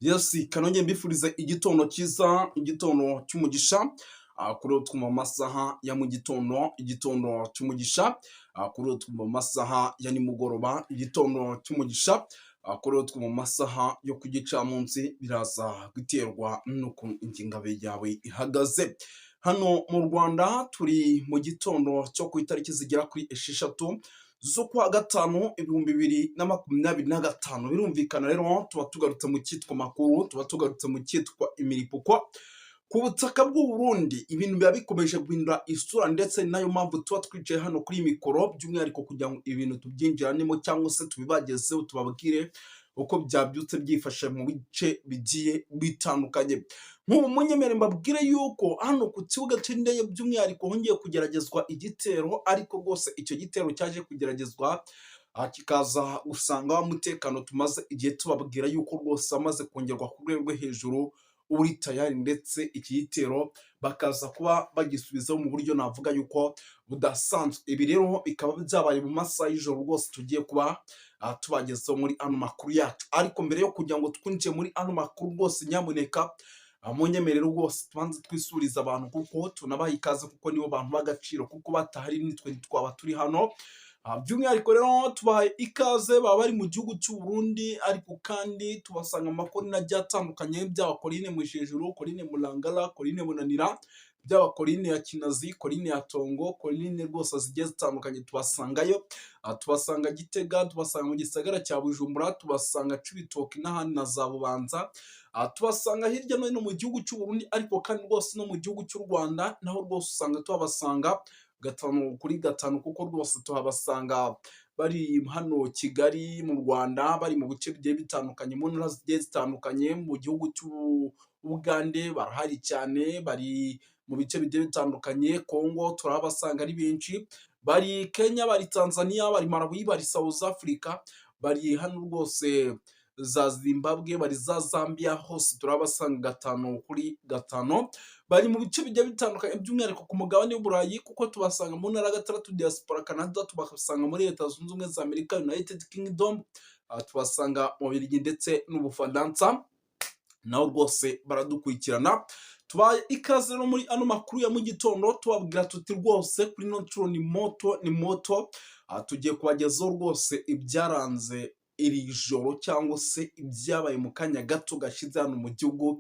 Yes, kanongeye mbifuriza igitondo cyiza, igitondo cy'umugisha. Kuri twumva mu masaha ya mu gitondo, igitondo cy'umugisha. Kuri twumva mu masaha ya nimugoroba, igitondo cy'umugisha. Kuri twumva mu masaha yo ku gicamunsi, biraza guterwa n'ukuntu ingengabihe yawe ihagaze. Hano mu Rwanda turi mu gitondo cyo ku itariki zigera kuri 6 z'ukwa gatanu 2025. Birumvikana rero, tuba tugarutse mu cyitwa makuru, tuba tugarutse mu cyitwa imiripuko. Ku butaka bw'u Burundi ibintu biba bikomeje guhindura isura, ndetse ni nayo mpamvu tuba twicaye hano kuri mikoro, by'umwihariko kugira ngo ibintu tubyinjiranemo cyangwa se tubibagezeho, tubabwire uko byabyutse byifashe mu bice bigiye bitandukanye. Nk'ubu munyemere mbabwire yuko hano ku kibuga cy'indege by'umwihariko hongeye kugeragezwa igitero, ariko rwose icyo gitero cyaje kugeragezwa kikaza gusanga wa mutekano tumaze igihe tubabwira yuko rwose amaze kongerwa ku rwego rwo hejuru uri tayari, ndetse iki gitero bakaza kuba bagisubizaho mu buryo navuga yuko budasanzwe. Ibi rero bikaba byabaye mu masaha y'ijoro rwose, tugiye kuba tubagezaho muri ano makuru yacu. Ariko mbere yo kugira ngo twinjire muri ano makuru rwose, nyamuneka munyemerere rwose tubanze twisurize abantu, kuko tunabaha ikaze, kuko nibo bantu b'agaciro, kuko batahari nitwe ntitwaba turi hano. By'umwihariko rero tubahaye ikaze baba bari mu gihugu cy'u Burundi, ariko kandi tubasanga mu makorine agiye atandukanye, byaba korine Mujejuru, korine Murangara, korine Munanira, byaba korine ya Kinazi, korine ya Tongo, korine rwose zigiye zitandukanye tubasangayo. Tubasanga Gitega, tubasanga mu gisagara cya Bujumbura, tubasanga Cibitoke n'ahandi na za Bubanza. Tubasanga hirya no hino mu gihugu cy'u Burundi, ariko kandi rwose no mu gihugu cy'u Rwanda naho rwose usanga tuhabasanga gatanu kuri gatanu, kuko rwose tuhabasanga bari hano Kigali mu Rwanda, bari mu bice bigiye bitandukanye, mu ntara zigiye zitandukanye, mu gihugu cy'Ubugande barahari cyane, bari mu bice bigiye bitandukanye, Kongo turahabasanga ari benshi, bari Kenya, bari Tanzania, bari Malawi, bari South Africa, bari hano rwose za Zimbabwe, bari za Zambia, hose turabasanga gatanu kuri gatanu. Bari mu bice bigiye bitandukanye, by'umwihariko ku mugabane w'Uburayi, kuko tubasanga mu ntara ya gatandatu diaspora Canada, tubasanga muri Leta Zunze Ubumwe za Amerika, United Kingdom, tubasanga mu Bubiligi ndetse n'Ubufaransa, naho rwose baradukurikirana. Tubaye ikaze no muri ano makuru ya mu gitondo, tubabwira tuti rwose kuri ino nshuro ni moto, ni moto. Tugiye kubagezaho rwose ibyaranze iri joro cyangwa se ibyabaye mu kanya gato gashize hano mu gihugu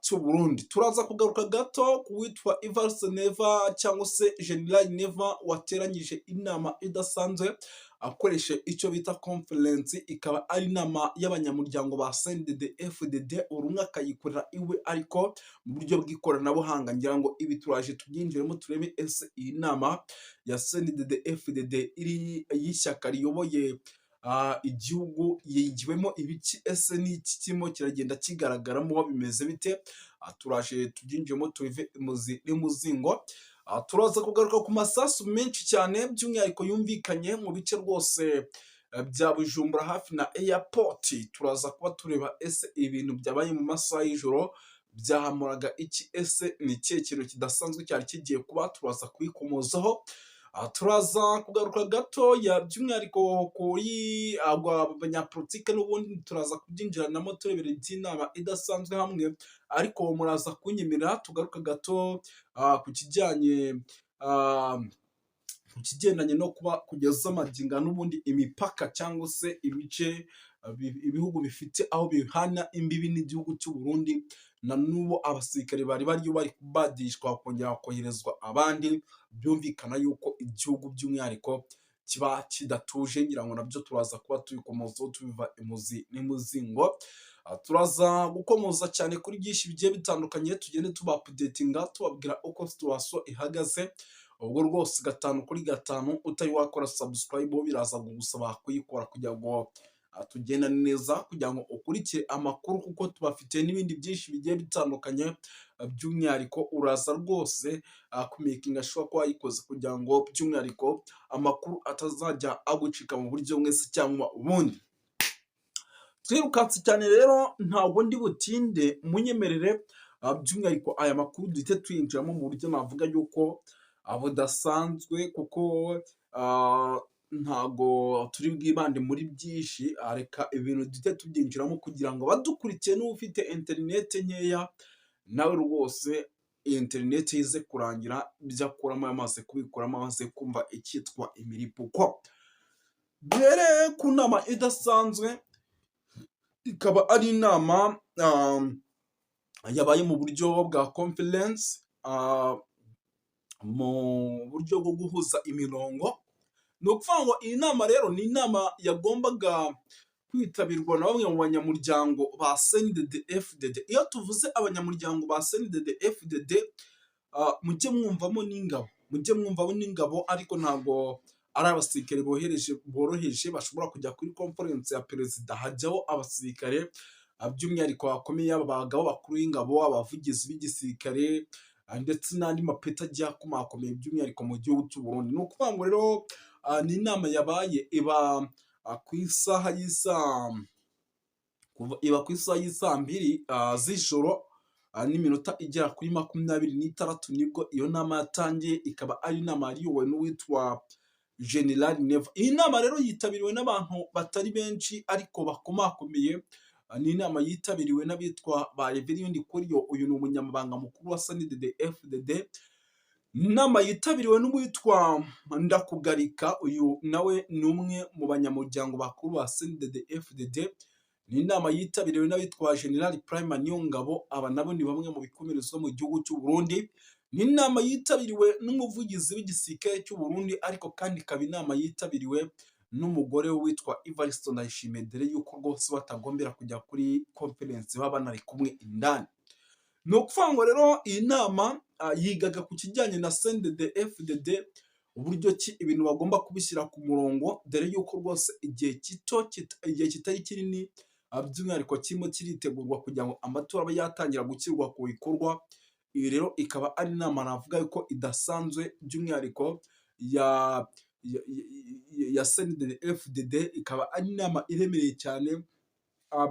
cy'u Burundi. Turaza kugaruka gato ku witwa Evariste Neva cyangwa se General Neva, wateranyije inama idasanzwe akoresha icyo bita conference, ikaba ari inama y'abanyamuryango ba CNDD FDD, buri umwe akayikorera iwe ariko mu buryo bw'ikoranabuhanga. Ngira ngo ibi turaje tubyinjiremo, turebe ese iyi nama ya CNDD FDD iri y'ishyaka riyoboye igihugu yigiwemo ibiki? Ese ni iki kirimo kiragenda kigaragaramo? Bimeze bite? Turaje tubyinjiremo, tubive imuzi n'umuzingo. Turaza kugaruka ku masasu menshi cyane, by'umwihariko yumvikanye mu bice rwose bya Bujumbura hafi na airport. Turaza kuba tureba ese ibintu byabaye mu masaha y'ijoro byahamuraga iki? Ese ni ikihe kintu kidasanzwe cyari kigiye kuba? Turaza kubikomozaho. Turaza kugaruka gatoya by'umwihariko kuri aba banyapolitike, n'ubundi turaza kubyinjiranamo turebera iby'inama idasanzwe hamwe, ariko muraza kunyemerera tugaruka gato ku kijyanye ku kigendanye no kuba kugeza magingo n'ubundi imipaka cyangwa se ibice ibihugu bifite aho bihana imbibi n'igihugu cy'u Burundi, na n'ubu abasirikare bari bariyo bari kubadishwa, bakongera bakoherezwa abandi. Byumvikana yuko igihugu by'umwihariko kiba kidatuje. Ngira ngo nabyo turaza kuba tubikomozaho, tubiva imuzi n'imuzingo. Turaza gukomoza cyane kuri byinshi bigiye bitandukanye, tugende tuba updatinga, tubabwira uko situation ihagaze. Ubwo rwose gatanu kuri gatanu, utari wakora subscribe biraza kugusaba kuyikora kugira ngo tugendane neza, kugira ngo ukurikire amakuru, kuko tubafitiye n'ibindi byinshi bigiye bitandukanye. By'umwihariko uraza rwose kumakinga sure ko wayikoze, kugira ngo by'umwihariko amakuru atazajya agucika mu buryo bumwe se cyangwa ubundi. Twirukanse cyane rero, ntabwo ndi butinde, munyemerere by'umwihariko aya makuru duhite tuyinjiramo mu buryo navuga yuko budasanzwe, kuko Ntago turi bwibande muri byinshi, reka ibintu duhite tubyinjiramo kugira ngo abadukurikiye, n'uba ufite interineti nkeya nawe rwose iyi interineti ize kurangira ibyo akuramo yamaze kubikuramo, amaze kumva icyitwa imiripuko. Duhere ku nama idasanzwe, ikaba ari inama yabaye mu buryo bwa conference, mu buryo bwo guhuza imirongo. Ni ukuvuga ngo iyi nama rero ni inama yagombaga kwitabirwa na bamwe mu banyamuryango ba CNDD FDD. Iyo tuvuze abanyamuryango ba CNDD FDD, mujye mwumvamo n'ingabo, mujye mwumvamo n'ingabo, ariko ntabwo ari abasirikare bohereje boroheje bashobora kujya kuri conference ya perezida. Hajyaho abasirikare by'umwihariko bakomeye, abagabo bakuru b'ingabo, abavugizi b'igisirikare, ndetse n'andi mapeti agiye akomakomeye by'umwihariko mu gihugu cy'u Burundi. Ni ukuvuga ngo rero ni inama yabaye iba ku isaha y'isaa 2 z'ijoro n'iminota igera kuri 26, nibwo iyo nama yatangiye, ikaba ari inama yari iyobowe n'uwitwa General Neva. Iyi nama rero yitabiriwe n'abantu batari benshi ariko bakomakomeye. Ni inama yitabiriwe n'abitwa ba Reverien Ndikuriyo, uyu ni umunyamabanga mukuru wa CNDD FDD. Inama yitabiriwe n'uwitwa Ndakugarika, uyu nawe ni umwe mu banyamuryango bakuru ba CNDD FDD. Ni inama yitabiriwe n'abitwa General Prime Niyongabo, aba nabo ni bamwe mu bikomerezwa mu gihugu cy'u Burundi. Ni inama yitabiriwe n'umuvugizi w'igisirikare cy'u Burundi, ariko kandi ikaba inama yitabiriwe n'umugore witwa Evariste Ndayishimiye, dore yuko rwose batagombera kujya kuri conference baba banari kumwe indani. Ni ukuvuga ngo rero iyi nama yigaga ku kijyanye na CNDD FDD, uburyo ki ibintu bagomba kubishyira ku murongo, dore yuko rwose igihe gito, igihe kitari kinini, by'umwihariko kirimo kiritegurwa kugira ngo amatora abe yatangira gushyirwa ku bikorwa. Iyi rero ikaba ari inama navuga yuko idasanzwe, by'umwihariko ya CNDD FDD, ikaba ari inama iremereye cyane,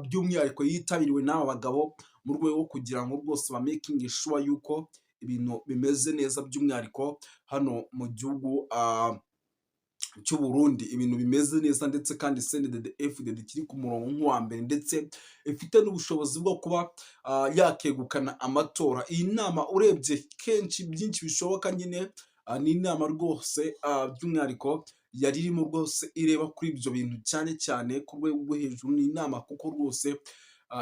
by'umwihariko yitabiriwe n'aba bagabo mu rwego rwo kugira ngo rwose bamakinge sure yuko ibintu bimeze neza, by'umwihariko hano mu gihugu cy'u Burundi ibintu bimeze neza, ndetse kandi CNDD FDD kiri ku murongo nk'uwa mbere, ndetse ifite n'ubushobozi bwo kuba yakegukana amatora. Iyi nama urebye kenshi byinshi bishoboka nyine, ni inama rwose by'umwihariko yari irimo rwose ireba kuri ibyo bintu cyane cyane ku rwego rwo hejuru. Ni inama kuko rwose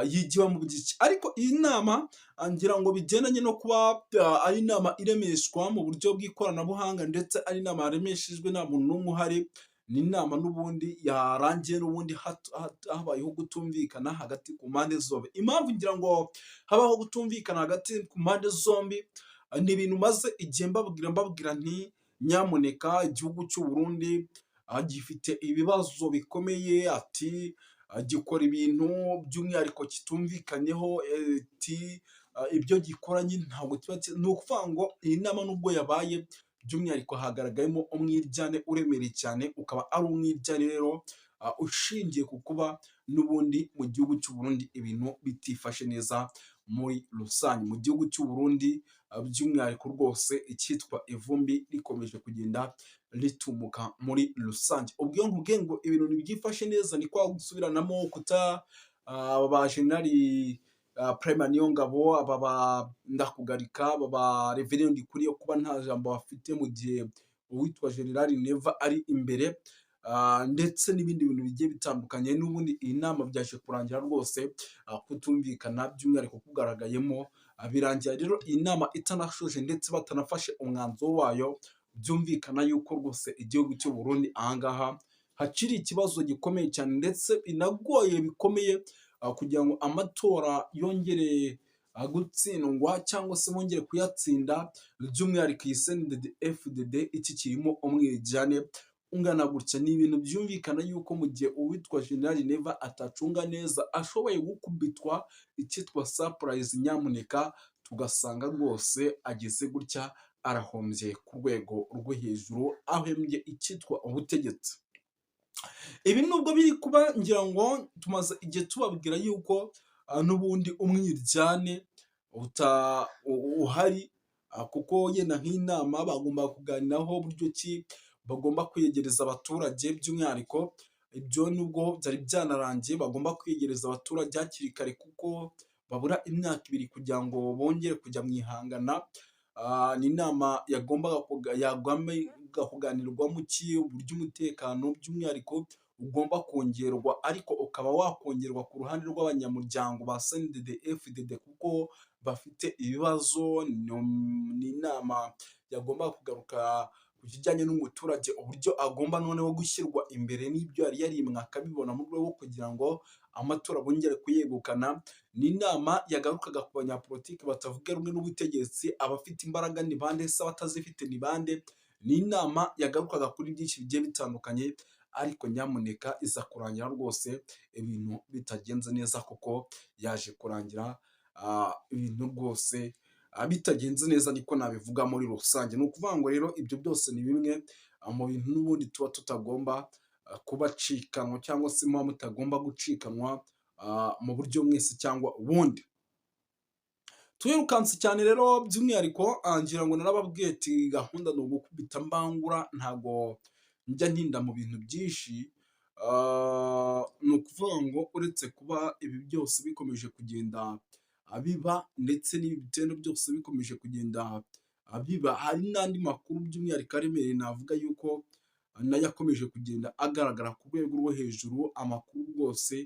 yigiwemo byinshi, ariko iyi nama ngira ngo bigendanye no kuba ari inama iremeshwa mu buryo bw'ikoranabuhanga, ndetse ari inama yaremeshejwe nta muntu n'umwe uhari, ni inama n'ubundi yarangiye n'ubundi habayeho kutumvikana hagati ku mpande zombi. Impamvu ngira ngo habaho kutumvikana hagati ku mpande zombi ni ibintu maze igihe mbabwira nti nyamuneka igihugu cy'u Burundi gifite ibibazo bikomeye, ati gikora ibintu by'umwihariko kitumvikanyeho, ati ibyo gikora nyine ntabwo kiba, ni ukuvuga ngo iyi nama nubwo yabaye, by'umwihariko hagaragayemo umwiryane uremereye cyane, ukaba ari umwiryane rero ushingiye ku kuba n'ubundi mu gihugu cy'u Burundi ibintu bitifashe neza muri rusange. Mu gihugu cy'u Burundi by'umwihariko rwose icyitwa ivumbi rikomeje kugenda ritumuka muri rusange. Ubwo iyo nkubwiye ngo ibintu ntibyifashe neza, ni kwa gusubiranamo kuta aba ba General Prime Niyongabo, aba ba Ndakugarika, aba ba Reverien Ndikuriyo, kuba nta jambo bafite mu gihe uwitwa General Neva ari imbere, ndetse n'ibindi bintu bigiye bitandukanye. N'ubundi iyi nama byaje kurangira rwose kutumvikana by'umwihariko kugaragayemo, birangira rero iyi nama itanashoje ndetse batanafashe umwanzuro wayo. Byumvikana yuko rwose igihugu cy'u Burundi aha ngaha hakiri ikibazo gikomeye cyane, ndetse binagoye bikomeye kugira ngo amatora yongere gutsindwa cyangwa se bongere kuyatsinda, by'umwihariko iyi CNDD FDD iki kirimo umwiryane ungana gutya. Ni ibintu byumvikana yuko mu gihe uwitwa General Neva atacunga neza, ashoboye gukubitwa icyitwa surprise, nyamuneka tugasanga rwose ageze gutya arahombye ku rwego rwo hejuru, ahembye icyitwa ubutegetsi. Ibi nubwo biri kuba, ngira ngo tumaze igihe tubabwira yuko n'ubundi umwiryane uhari, kuko yenda nk'inama bagomba kuganiraho buryo ki bagomba kwiyegereza abaturage. By'umwihariko ibyo nubwo byari byanarangiye, bagomba kwiyegereza abaturage hakiri kare kuko babura imyaka 2 kugira ngo bongere kujya mu ihangana. Ni inama yagombaga kuganirwamo ki uburyo umutekano by'umwihariko ugomba kongerwa, ariko ukaba wakongerwa ku ruhande rw'abanyamuryango ba CNDD FDD kuko bafite ibibazo. Ni inama yagombaga kugaruka ku kijyanye n'umuturage, uburyo agomba noneho gushyirwa imbere n'ibyo yari yarimwe akabibona, mu rwego rwo kugira ngo amatora bongere kuyegukana. Ni inama yagarukaga ku banyapolitiki batavuga rumwe n'ubutegetsi: abafite imbaraga ni bande se, abatazifite ni bande? Ni inama yagarukaga kuri byinshi bigiye bitandukanye, ariko nyamuneka iza kurangira rwose ibintu bitagenze neza, kuko yaje kurangira ibintu rwose bitagenze neza, niko nabivuga muri rusange. Ni ukuvuga ngo rero ibyo byose ni bimwe mu bintu n'ubundi tuba tutagomba kubacikanwa, cyangwa se muba mutagomba gucikanwa mu buryo mwese cyangwa ubundi. Twirukanse cyane rero, by'umwihariko ngira ngo narababwiye ati gahunda ni ugukubita mbangura, ntago njya ntinda mu bintu byinshi. Ni ukuvuga ngo uretse kuba ibi byose bikomeje kugenda biba, ndetse n'ibi bitendo byose bikomeje kugenda biba, hari n'andi makuru by'umwihariko aremereye navuga yuko nayo akomeje kugenda agaragara ku rwego rwo hejuru, amakuru rwose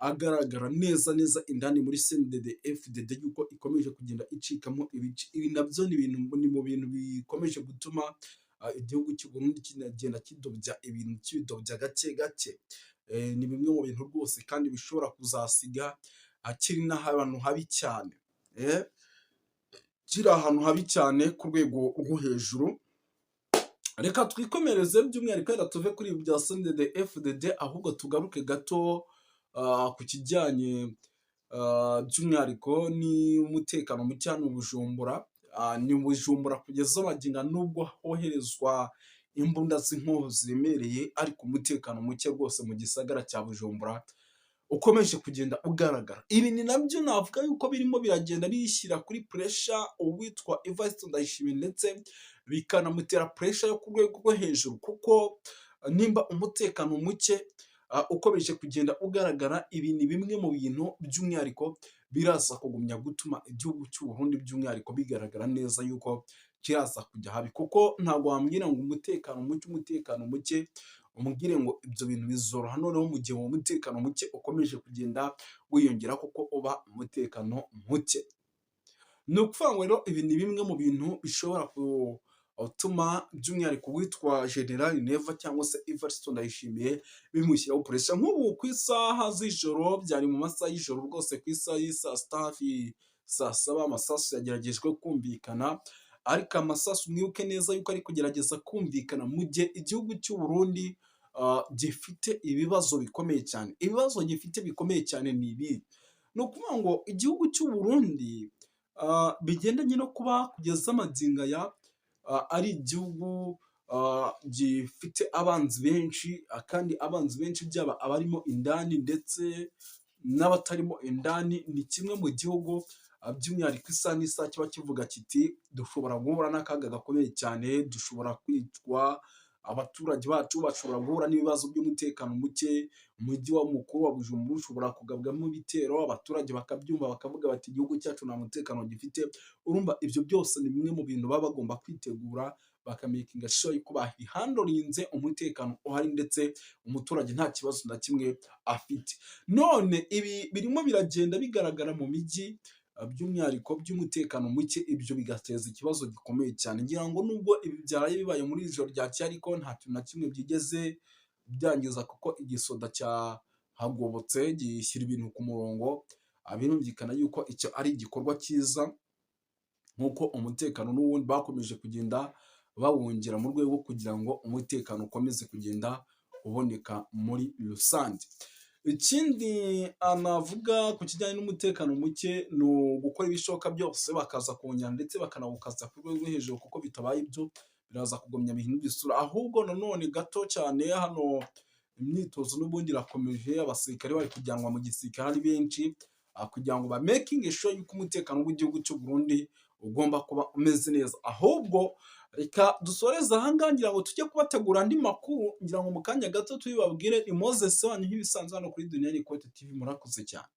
agaragara neza neza indani muri CNDD FDD yuko ikomeje kugenda icikamo ibice. Ibi nabyo ni ibintu, ni mu bintu bikomeje gutuma igihugu cy'u Burundi kinagenda kidobya ibintu, kibidobya gake gake. Ni bimwe mu bintu rwose kandi bishobora kuzasiga kiri n'ahantu habi cyane, kiri ahantu habi cyane ku rwego rwo hejuru. Reka twikomereze, by'umwihariko reka tuve kuri ibi bya CNDD FDD, ahubwo tugaruke gato ku kijyanye by'umwihariko n'umutekano muke hano Bujumbura. Ni Bujumbura kugeza magingo, nubwo hoherezwa imbunda z'inkoho ziremereye, ariko umutekano muke rwose mu gisagara cya Bujumbura ukomeje kugenda ugaragara. Ibi ni nabyo navuga yuko birimo biragenda bishyira kuri pressure uwitwa Evariste Ndayishimiye, ndetse bikanamutera pressure yo ku rwego rwo hejuru, kuko nimba umutekano muke ukomeje kugenda ugaragara, ibi ni bimwe mu bintu by'umwihariko biraza kugumya gutuma igihugu cy'u Burundi by'umwihariko bigaragara neza yuko kiraza kujya habi, kuko ntabwo wambwira ngo umutekano muke, umutekano muke, umubwire ngo ibyo bintu bizoroha noneho mu gihe uwo mutekano muke ukomeje kugenda wiyongera, kuko uba umutekano muke. Ni ukuvuga ngo rero ibi ni bimwe mu bintu bishobora gutuma by'umwihariko uwitwa General Neva cyangwa se Evariste Ndayishimiye bimushyiraho pressure. Nk'ubu ku isaha z'ijoro, byari mu masaha y'ijoro rwose, ku isaha y'i saa 6 hafi saa 7, amasasu yageragejwe kumvikana, ariko amasasu mwibuke neza yuko ari kugerageza kumvikana mu gihe igihugu cy'u Burundi gifite ibibazo bikomeye cyane. Ibibazo gifite bikomeye cyane ni ibi: ni ukuvuga ngo igihugu cy'u Burundi bigendanye no kuba kugeza magingo aya ari igihugu gifite abanzi benshi, kandi abanzi benshi byaba abarimo indani ndetse n'abatarimo indani. Ni kimwe mu gihugu by'umwihariko isaha n'isaha kiba kivuga kiti dushobora guhura n'akaga gakomeye cyane, dushobora kwicwa, abaturage bacu bashobora guhura n'ibibazo by'umutekano muke, umujyi wa mukuru wa Bujumbura ushobora kugabwamo ibitero, abaturage bakabyumva bakavuga bati igihugu cyacu nta mutekano gifite. Urumva ibyo byose ni bimwe mu bintu baba bagomba kwitegura, bakamakinga sure yuko babihandlinze, umutekano uhari ndetse umuturage nta kibazo na kimwe afite. None ibi birimo biragenda bigaragara mu mijyi by'umwihariko by'umutekano muke, ibyo bigateza ikibazo gikomeye cyane. Ngira ngo nubwo ibi byaraye bibaye muri iri joro ryakeye, ariko nta kintu na kimwe byigeze byangiza, kuko igisoda cyahagobotse gishyira ibintu ku murongo. Birumvikana yuko icyo ari igikorwa cyiza, nk'uko umutekano n'ubundi bakomeje kugenda bawongera mu rwego rwo kugira ngo umutekano ukomeze kugenda uboneka muri rusange. Ikindi navuga ku kijyanye n'umutekano muke ni ugukora ibishoboka byose bakaza kongera ndetse bakanawukaza ku rwego rwo hejuru, kuko bitabaye ibyo biraza kugumya bihindura isura. Ahubwo nanone gato cyane hano imyitozo n'ubundi irakomeje, abasirikare bari kujyanwa mu gisirikare ari benshi kugira ngo bamakinge sure yuko umutekano w'igihugu cy'u Burundi ugomba kuba umeze neza. Ahubwo reka dusoreze ahangaha, ngira ngo tujye kubategura andi makuru, ngira ngo mu kanya gato tubibabwire. Ni Moses wanyu nk'ibisanzwe hano kuri Duniani Kote TV. Murakoze cyane.